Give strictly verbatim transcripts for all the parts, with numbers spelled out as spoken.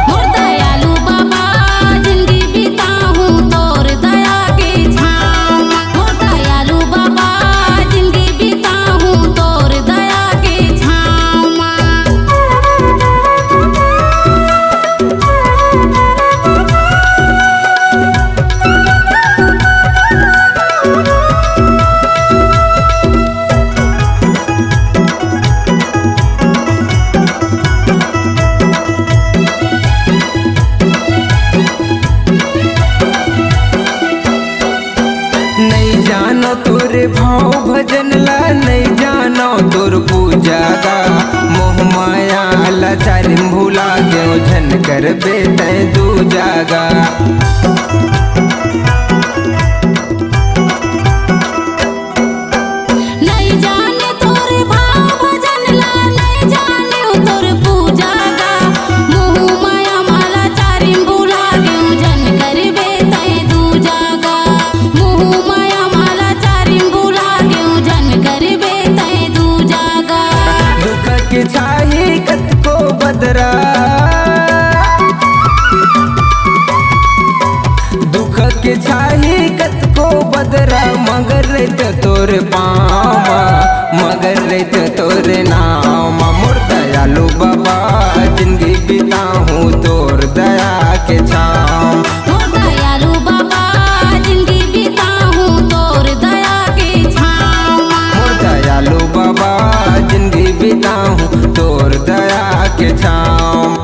मोर दयालु बाबा, जिंदगी बिताहूं तोर दया के छांव म। मोर दयालु बाबा, जिंदगी बिताहूं तोर दया के छांव म। नइ जानो तोर भाव भजन ला, नइ जानो तोर पूजा गा। मोह माया ला चारिम भुला गेंव, झन करबे तैं दूजा गा। नइ जाने तोर भाव भजन ला, नइ जाने तोर पूजा गा। मोह माया माला चारिम भुला गेंव, झन करबे तैं दूजा गा। मोह माया माला चारिम भुला गेंव, झन करबे तैं दूजा गा। दुख के छाही कतको बदरा, दुख के छाही कतको बदरा, मगर रहित तोर पाँव म, मगर रहित तोर नाम म। मोर दयालु बाबा, जिंदगी बिताहूं तोर दया के छांव। मोर दयालु बाबा, जिंदगी बिताहूं तोर दया के छांव म। मोर दयालु बाबा, जिंदगी बिताहूं तोर दया के छांव।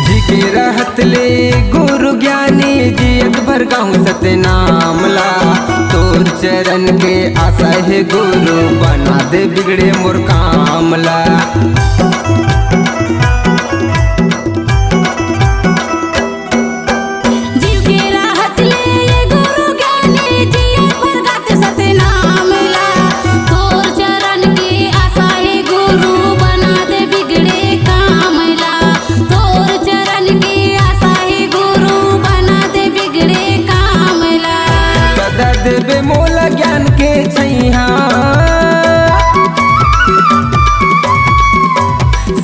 जी के रहत ले गुरु ज्ञानी, जियत भर गाँव सतनाम ला। तोर चरण के आसा हे गुरु, बना दे बिगड़े मोर काम ला। जीव के राहत ले ये गुरु ज्ञानी, जियत भर गात सतनाम ला। तोर चरण के आसा हे गुरु, बना दे बिगड़े काम ला। तोर चरण के आसा हे गुरु, बना दे बिगड़े काम ला। सदा देबे मोला ज्ञान के छैया,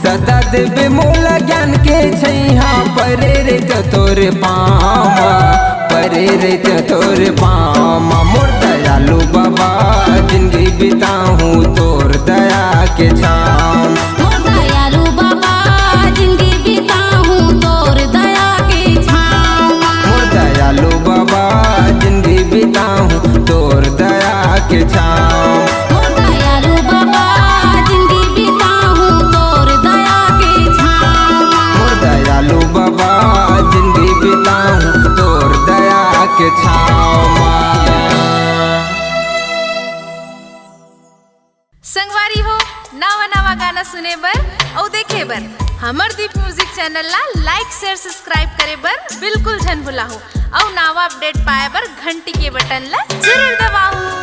सदा देबे मोला ज्ञान के छैया। परे रहित तोर पाँव म, परे रहित तोर पाँव म। मोर दयालु बाबा, जिंदगी बिताहूं तोर दया के छांव। मोर दयालु बाबा, जिंदगी बिताहूं तोर दया के छांव म। मोर दयालु बाबा, जिंदगी बिताहूं तोर दया के छांव। मोर दयालु बाबा, जिंदगी बिताहूं तोर दया के छांव म। मोर दयालु बाबा, जिंदगी बिताहूं तोर दया के छांव म। संगवारी हो, नवा नवा गाना सुने बर अउ देखे बर हमर दीप म्यूजिक चैनल ला लाइक, शेयर, सब्सक्राइब करे बर बिल्कुल झन भुलाहू अउ नवा अपडेट पाए बर घंटी के बटन ला जरूर दबाहू।